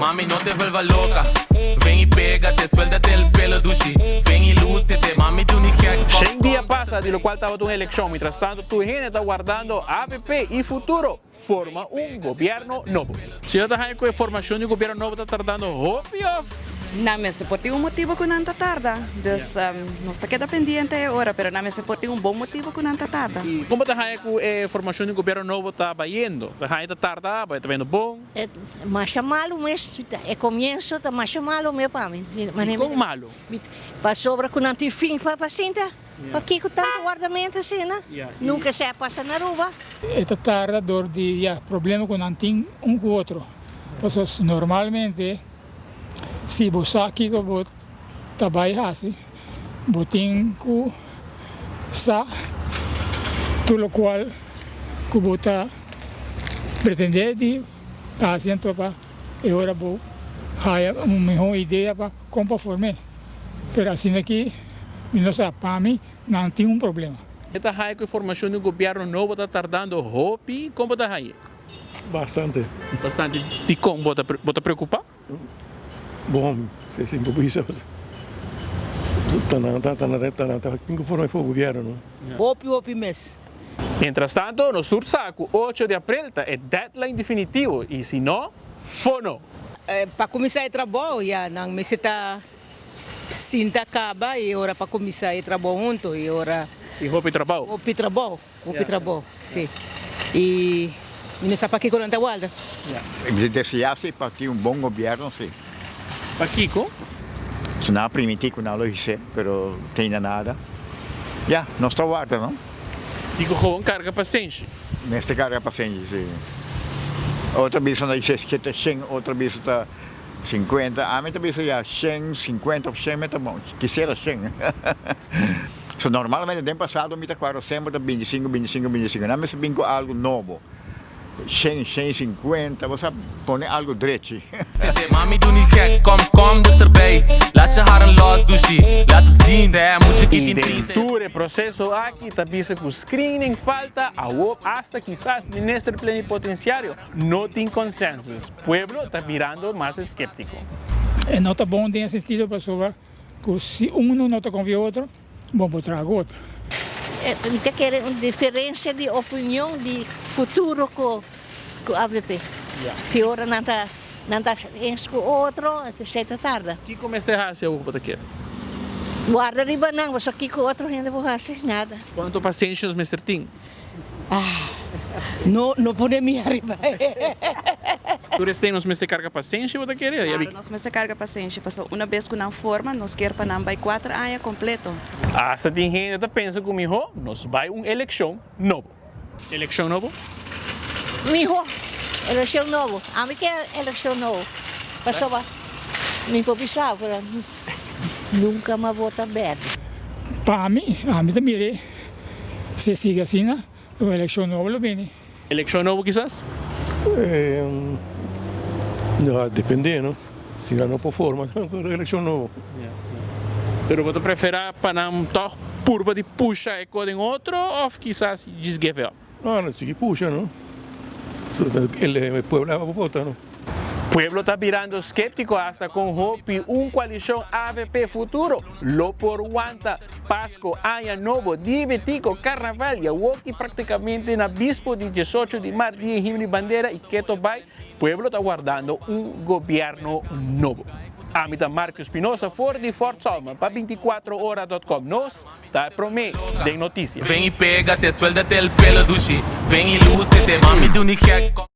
Mami, no te vuelvas loca. Ven y pégate, suéltate el pelo, dushi. Ven y lúcete, mami, doe niet gek. Kom, 100 dia pasa di locual tabata un eleccion, mientras tanto tur hende ta wardando AVP y Futuro forma un gobierno nobo. Señor ta haya cu e formacion di gobierno nobo ta tardando hopi of? Nan mester por tin un motibo cu nan ta tarda. Dus nos ta keda pendiente e ora, pero nan mester por tin un bon motibo cu nan ta tarda. Con bo ta haya cu e formacion di gobierno nobo ta bayendo? Ta haya ta tarda, ta bayendo bon? E masha malu mes, e komienso ta masha malu mes pa mi. Dikon malu? Pasobra ku nan tin fin pa sinta. Pakiko tantu wardamentu asina? Nunka esei a pasa na Aruba. E ta tarda dor di ya problema ku nan tin un ku otro. Pasobra normalmente si bo sa kiko bo ta bai hasi, bo tin ku sa tur lokual ku bo ta pretendé di hasi anto pa e ora bo haya un mihó idea pa kon pa form'é. Pero asina aki mi no sa, pa mi nan tin un problema. E ta haya ku e formashon di un gobièrnu nobo ta tardando hopi? Kon bo ta haya? Bastante. Bastante. Dikon bo ta bo ta preokupá? Bon, si sin bo bisa ta nan ta nan ta tin ku forma e for gobièrnu no. Hopi hopi mes. Mientras tanto nos tur sa ku ocho di aprel ta e deadline definitivo y si no, fono! Pa kuminsá e trabou ya nan mester ta sinta kaba y ora pa kuminsá e trabou hunto y ora. Y hopi trabou. Hopi trabou, hopi trabou, si. Y mi no sa pakiko nan ta warda. Mi ta deseá si pa tin un bon gobierno si. Pakiko? Su nan a primintí ku nan lo his'é, pero te ainda nada. Ya, nos ta warda no. Kiko gewoon karga pasenshi? Mester karga pasenshi, si. Otro bisa na his'é shete shen, otro bisa ta sinkuenta. Ami ta bisa ya shen, sinkuenta òf shen mi ta bon. Kisiera shen. So normalmente den pasado mi ta kuadra semper ta 25, 25, 25. Nan mester bin ku algu nobo. 100, 150, bo sa pone algu drechi. Mami doe niet gek, kom, kom dichterbij. Laat je haren los, dushi, laat het zien. Zij moet je I den tur e proseso aki ta bisa ku screening falta, awor asta kisas minister plenipotenciario no tin consensus. Pueblo ta birando mas esceptico. E no ta bon den e sentido pasobra ku si uno no ta konfia otro, bo por traha ku otro. Mi ta kere un diferensia di opinion di futuro ku avp. Ki ora nan ta nan ta eens ku otro, esei ta tarda. Kiko mester hasi awor ku bo ta kere? Warda riba nan, pasobra kiko otro hende por hasi? Nada. Kuantu pasenshi nos mester tin? Ah, no, no pone mi ariba. Tur esei nos mester karga pasenshi, bo ta kere? Claro, nos mester karga pasenshi, pasobra una bes ku nan forma, nos kier pa nan bai kuater aña kompleto. Asta tin hende ta pensa ku mihó nos bai un elekshon nobo. Elekshon nobo? Mihó elekshon nobo. Ami ke elekshon nobo, pasobra mi por bisa ku nunka mi a vota bèrdè. Pa ami, ami ta mir'é. Si e sigui asina, un elekshon nobo lo bini. Elekshon nobo kisas? No, a depende no. Si nan no por forma un elekshon nobo. Pero bo ta prefera pa nan tog purba di pusha e ko den otro of kisas just give up? No, nan sigui pusha no. E pueblo a vota no. Pueblo ta birando skeptiko asta kon hopi un koalishon avp Futuro lo por wanta Pasko, Aña Nobo, Dia Betico, Karnaval y awoki praktikamente na bispo di 18 di mart Dia Himno y Bandera y keto bai pueblo ta wardando un gobierno nobo. Ami ta Marco Espinosa for di Fort Salma pa 24ora.com nos ta e prome den noticia. Ven y pégate, suéltate el pelo, dushi. Ven y lúcete, mami, doe niet gek.